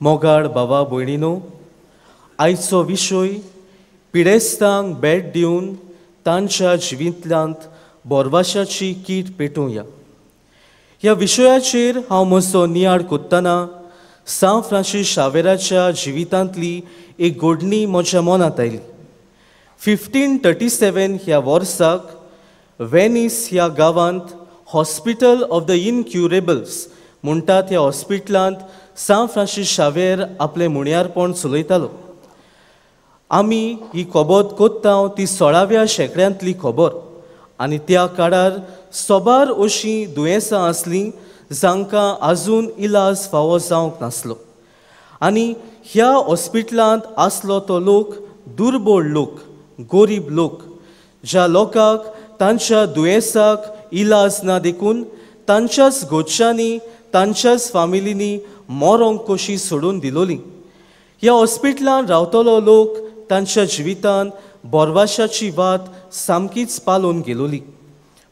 मोगाळ बाबा भयणीनो, आयचो विशय पिडेस्तांक भेट दिवन तांच्या जिवितांत बोरवाशाची कीट पेटोवया. ह्या विशयाचेर हांव म्हजो नियाळ कोत्तना सांत फ्रांसीस शावेराच्या जिवितांतली एक घडणी म्हज्या मनांत आयली. 1537 ह्या वर्साक वेनीस ह्या गांवांत हॉस्पिटल ऑफ the इनक्युरेबल्स म्हणटात ह्या हॉस्पिटलांत सांत फ्रांसीस शावेर आपलें मुणयारपण चलयतालो. आमी ही खबर कोत्ता ती 16व्या शेंकड्यांतली खबर आनी त्या काळार सोबार अशीं दुयेंसां आसलीं जांकां आजून इलाज फावो जावंक नासलो. आनी ह्या हॉस्पिटलांत आसलो तो लोक दुर्बळ लोक, गोरीब लोक, ज्या लोकांक तांच्या दुयेंसाक इलाज ना देखून तांच्याच गोच्यांनी तांच्याच फामिलींनी मरोंक कशी सोडून दिलोली. ह्या हॉस्पिटलांत रावतलो लोक तांच्या जिवितांत बोरवाशाची वात सामकीच पालोवन गेलोली.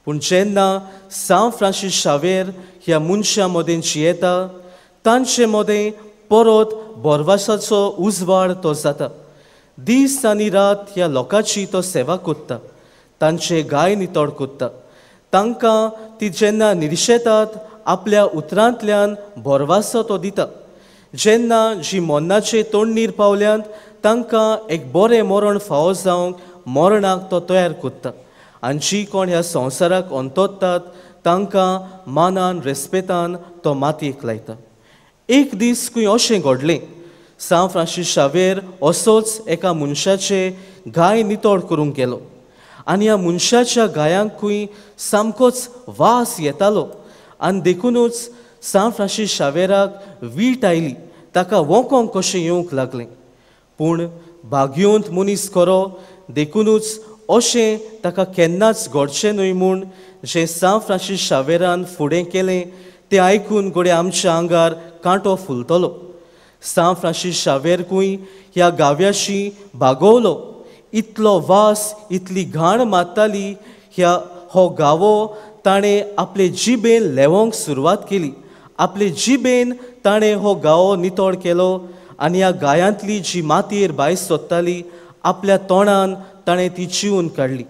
पूण जेन्ना सांत फ्रांसीस शावेर ह्या मनशां मदें जियेता तांचे मदें परत बोरवासाचो उजवाड तो जाता. दीस आनी रात ह्या लोकांची तो सेवा कोत्ता, तांचे गाय नितळ कोत्ता. तांकां ती जेन्ना निर्शेतात आपल्या उतरांतल्यान बोरवासो तो दिता. जेन्ना जी मरणाचे तोंडणीर पावल्यांत तांकां एक बरें मरण फावो जावंक मरणाक तो तयार कोत्ता. आनी जी कोण ह्या संवसाराक अंतोतात तांकां मानान रेस्पेतान तो मातयेक लायता. एक दीस खंय अशें घडलें, सांत फ्रांसीस शावेर असोच एका मनशाचे गाय नितळ करूंक गेलो आनी ह्या मनशाच्या गायांकूय सामकोच वास येतालो आनी देखुनूच सांत फ्रांसीस शावेराक वीट आयली, ताका वोंकोंक कशें येवंक लागलें. पूण भाग्योंत मनीस खरो, देखुनूच अशें ताका केन्नाच घडचें न्हय म्हूण जें सांत फ्रांसीस शावेरान फुडें केलें तें आयकून घडये आमच्या आंगार कांटो फुलतलो. सांत फ्रांसीस शावेरकूय ह्या गाव्याशी बागवलो. इतलो वास, इतली घाण मारताली ह्या हो गावो ताणें आपले जिबेन लेवोंक सुरवात केली. आपले जिबेन ताणें हो गावो नितळ केलो आनी ह्या गायांतली जी मातयेर बायस सोदताली आपल्या तोंडान ताणें ती चिवून काडली.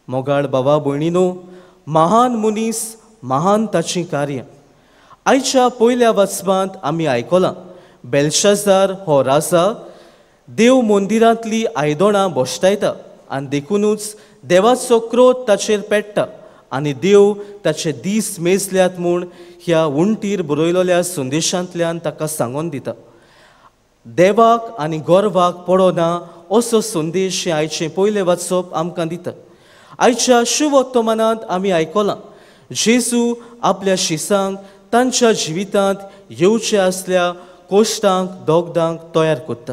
मोगाळ बाबा भयणीनो, महान मनीस, महान ताचीं कार्यां. आयच्या पयल्या वाचपांत आमी आयकलां बेलशाजार हो राजा देव मंदिरांतली आयदोणां भश्टायता आनी देखुनूच देवाचो क्रोध ताचेर पेट्टा आनी देव ताचे दीस मेजल्यात म्हूण ह्या उंटीर बरयलेल्या संदेशांतल्यान ताका सांगून दिता. देवाक आनी गर्वाक पडना असो संदेश हें आयचें पयलें वाचप आमकां दिता. आयच्या शुभवर्तमानांत आमी आयकलां जेजू आपल्या शिसांक तांच्या जिवितांत येवचे आसल्या कोश्टांक दोगदांक तयार करता.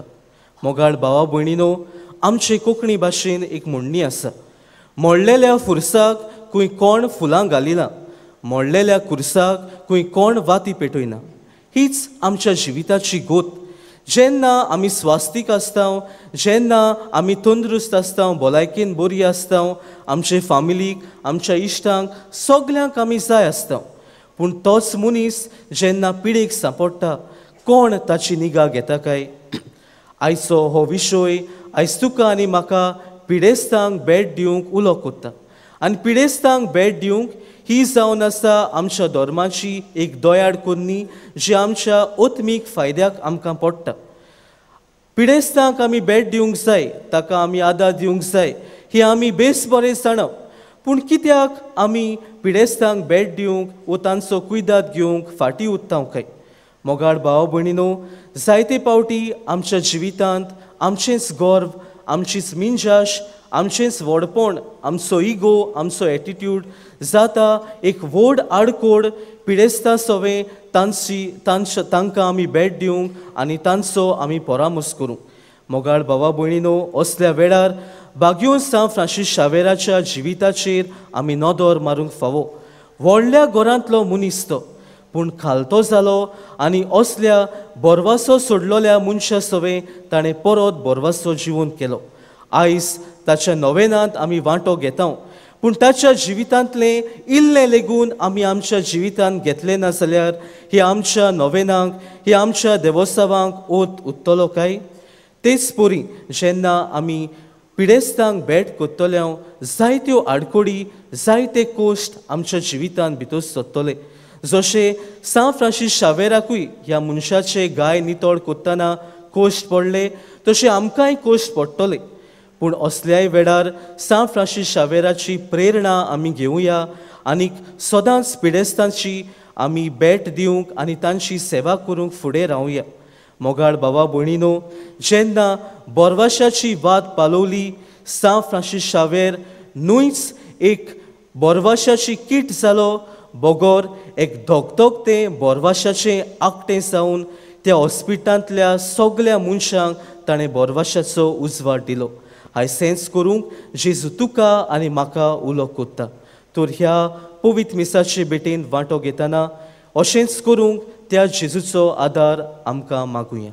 मोगाळ भावा भयणीनो, आमचे कोंकणी भाशेन एक म्हणणी आसा, मोडलेल्या फुरसाक खंय कोण फुलां घालिना, मोडलेल्या कुर्साक खंय कोण वाती पेटयना. हीच आमच्या जिविताची गोत. जेन्ना आमी स्वास्थीक आसता, जेन्ना आमी तंदुरुस्त आसता, भलायकेन बरी आसता, आमचे फामिलीक, आमच्या इश्टांक सगल्यांक आमी जाय आसता. पूण तोच मनीस जेन्ना पिडेक सांपडटा कोण ताची निगा घेता काय? आयचो हो विशय आयज तुका आनी म्हाका पिडेस्तांक भेट दिवंक उलो कोत्ता आनी पिडेस्तांक भेट दिवंक ही जावन आसा आमच्या धर्माची एक दयाळ करणी जी आमच्या आत्मीक फायद्याक आमकां पडटा. पिडेस्तांक आमी भेट दिवंक जाय, ताका आमी आदार दिवंक जाय, ही आमी बेस बरें जाणा. पूण कित्याक आमी पिडेस्तांक भेट दिवंक वो तांचो कुयदाद घेवंक फाटीं उरता काय? मोगाळ भाव भयणीनो, जायते पावटी आमच्या जिवितांत आमचेंच गर्व, आमचीच मिंजाश, आमचेंच व्हडपण, आमचो इगो, आमचो एटिट्यूड जाता एक व्हड आडकोड पिडेस्ता सवें तांची तांकां आमी भेट दिवंक आनी तांचो आमी परामर्श करूंक. मोगाळ भावा भयणीनो, असल्या वेळार बाग्यो सांत फ्रांसीस शावेराच्या जिविताचेर आमी नदर मारूंक फावो. व्हडल्या घरांतलो मनीस तो, पूण खालतो जालो आनी असल्या बोरवासो सोडलेल्या मनशा सवें ताणें परत बोरवासो जिवन केलो. आयज ताच्या नोवेनांत आमी वांटो घेता, पूण ताच्या जिवितांतलें इल्लें लेगून आमी आमच्या जिवितांत घेतलें ना जाल्यार ही आमच्या नोवेनांक, ही आमच्या देवोत्सवांक ओत उत्तलो काय? तेच परी जेन्ना आमी पिडेस्तांक भेट करतले जायत्यो आडकोडी, जायते कोश्ट आमच्या जिवितांत भितर सरतले. जशें सांत फ्रांसीस शावेराकूय ह्या मनशाचे गाय नितळ करतना कोश्ट पडले तशें आमकांय कोश्ट पडटले. पूण असल्याय वेळार सांत फ्रांसीस शावेराची प्रेरणा आमी घेवया आनी सदांच पिडेस्तांची आमी भेट दिवंक आनी तांची सेवा करूंक फुडें रावया. मोगाळ बाबा भयणीनो, जेन्ना बोरवाशाची वाद पालोवली सांत फ्रांसीस शावेर न्हूयच एक बोरवाशाची कीट जालो, बगर एक धगधगतें बोरवाशाचें आकटें जावन त्या हॉस्पिटलांतल्या सगल्या मनशांक ताणें बोरवाशाचो उजवाड दिलो. हायसेंस करूंक जेजू तुका आनी म्हाका उलो कोत्ता. तर ह्या पवित्र मिसाचे भेटेन वांटो घेतना अशेंच करूंक त्या जेजूचो आदार आमकां मागुया.